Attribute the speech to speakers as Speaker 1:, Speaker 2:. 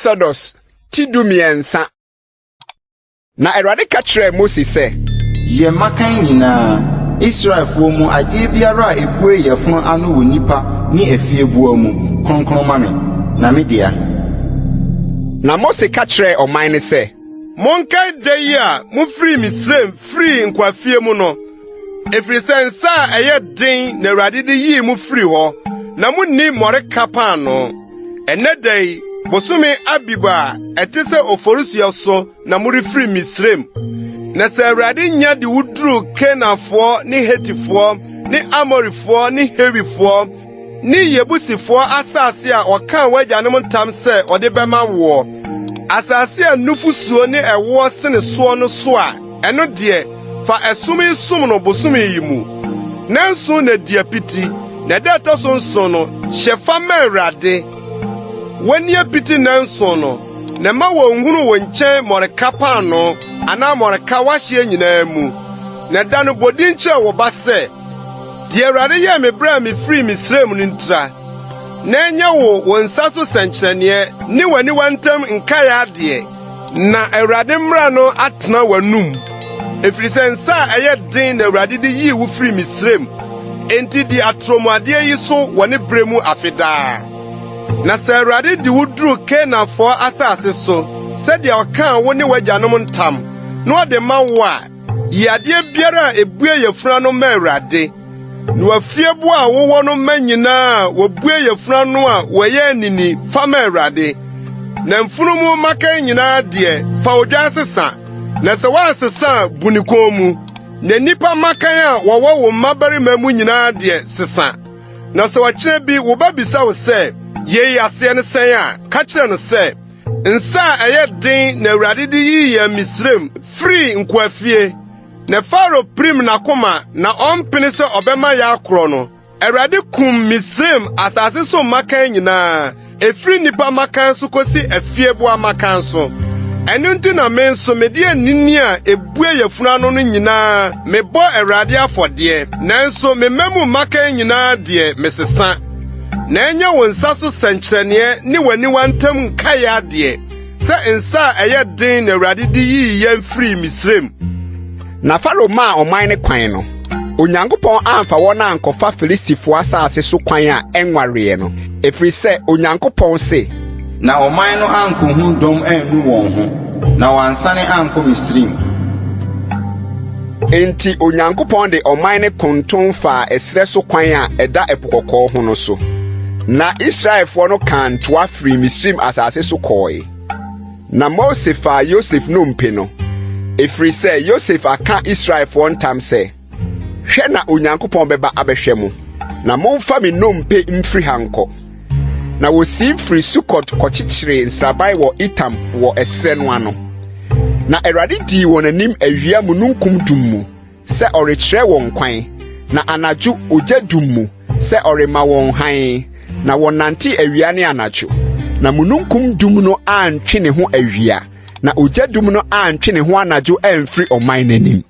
Speaker 1: Exodus ti 13. Na Awurade ka kyerɛɛ Mose sɛ.
Speaker 2: Yɛ mmakan nyinaa, Israelfoɔ mu adeɛ biara a ɛbue yafunu ano wɔ nnipa ne afieboa mu, kronkron ma me, na me dea.
Speaker 1: Na Mose ka kyerɛɛ ɔman no sɛ.
Speaker 3: Monkae da yi a mufirii Misraim firii nkoafie mu no, ɛfiri sɛ nsa a ɛyɛ den na Awurade de yii mo firii hɔ, na munni mmɔreka paanoo. Ɛnnɛ da yi, bosome Abib a ɛte sɛ Oforisuo so na morefiri Misraim. Na sɛ Awurade nya de wo duru Kanaanfoɔ ne Hetifoɔ ne Amorifoɔ ne Hewifoɔ ne Yebusifoɔ asase a ɔkaa w'agyanom ntam sɛ ɔde bɛma woɔ, asase a nufusuo ne ɛwoɔ sene soɔ no so a, ɛno deɛ, fa ɛsom yi som no bosome yi mu. Nnanson na di apiti, na da a ɛtɔ so nson no, hyɛ fa ma Awurade. Wɔnni apiti nnanson no, na mma wonnhunu wo nkyɛn mmɔreka paanoo anaa mmɔreka w'ahyeɛ nyinaa mu. Na da no bɔ din kyerɛ wo ba sɛ, 'Deɛ Awurade yɛɛ me bere a mifirii Misraim no ntira. Na ɛnyɛ wo wo nsa so sɛnkyerɛnneɛ ne w'aniwa ntam nkae adeɛ, na Awurade mmara no atena w'anom, ɛfiri sɛ nsa a ɛyɛ den na Awurade de yii wo firii Misraim. Enti di atorɔmuadeɛ yi so wɔ ne bere mu afe daa. Na sɛ Awurade de wo duru Kanaanfoɔ asase so sɛdeɛ ɔkaa wo ne w'agyanom ntam na ɔde ma wo a, yi adeɛ biara a ebue yafunu ano ma Awurade. Na w'afieboa a wowɔ no mma nyinaa a wobue yafunu ano a wɔyɛ anini fa ma Awurade. Na mfunumu mmakan nyinaa deɛ, fa odwan sesa, na sɛ woansesa a, bu ne kɔn mu. Na nnipa mmakan a wɔwɔ wo mmabarima mu nyinaa deɛ, sesa. Na sɛ ɔkyena bi wo ba bisa wo sɛ, 'Yei aseɛ ne sɛn a, ka kyerɛ no sɛ, 'Nsa a ɛyɛ den na Awurade de yii yɛn Misraim firii nkoafie. Na Farao pirim n'akoma na ɔmpene sɛ ɔbɛma yɛakorɔ no, Awurade kum Misraim asase so mmakan nyinaa, ɛfiri nnipa mmakan so kosi afieboa mmakan so. Ɛno nti na me nso mede anini a ebue yafunu ano no nyinaa mebɔ Awurade afɔdeɛ, nanso me mma mu mmakan nyinaa deɛ, mesesa. Na ɛnyɛ wo nsa so sɛnkyerɛnneɛ ne w'aniwa ntam nkae adeɛ, sɛ nsa a ɛyɛ den na Awurade de yii yɛn firii Misraim.
Speaker 1: Na Farao maa ɔman no kwan no, Onyankopɔn amfa wɔn ankɔfa Filistifoɔ asase so kwan a ɛnwareɛ no, ɛfiri sɛ Onyankopɔn se.
Speaker 2: Na ɔman no ankohu dɔm annu wɔn ho, na wɔansane ankɔ Misraim.
Speaker 1: Enti Onyankopɔn de ɔman no konton faa ɛserɛ so kwan a ɛda Ɛpo Kɔkɔɔ ho no so. Na Israelfoɔ no kaa ntoa firii Misraim asase so kɔɔe. Na Mose faa Yosef nnompe no, ɛfiri sɛ Yosef aka Israelfoɔ ntam sɛ, Hwɛ na Onyankopɔn bɛba abɛhwɛ mo, na momfa me nnompe mfiri ha nkɔ. Na wosiim firii Sukot kɔkyekyeree nsraban wɔ Etam wɔ ɛserɛ no ano. Na Awurade dii wɔn anim awia mununkum dum mu sɛ ɔrekyerɛ wɔn kwan, na anadwo ogya dum mu sɛ ɔrema wɔn hann, na wɔnante awia ne anadwo. Na mununkum dum no antwe ne ho awia, na ogya dum no antwe ne ho anadwo amfiri ɔman no anim.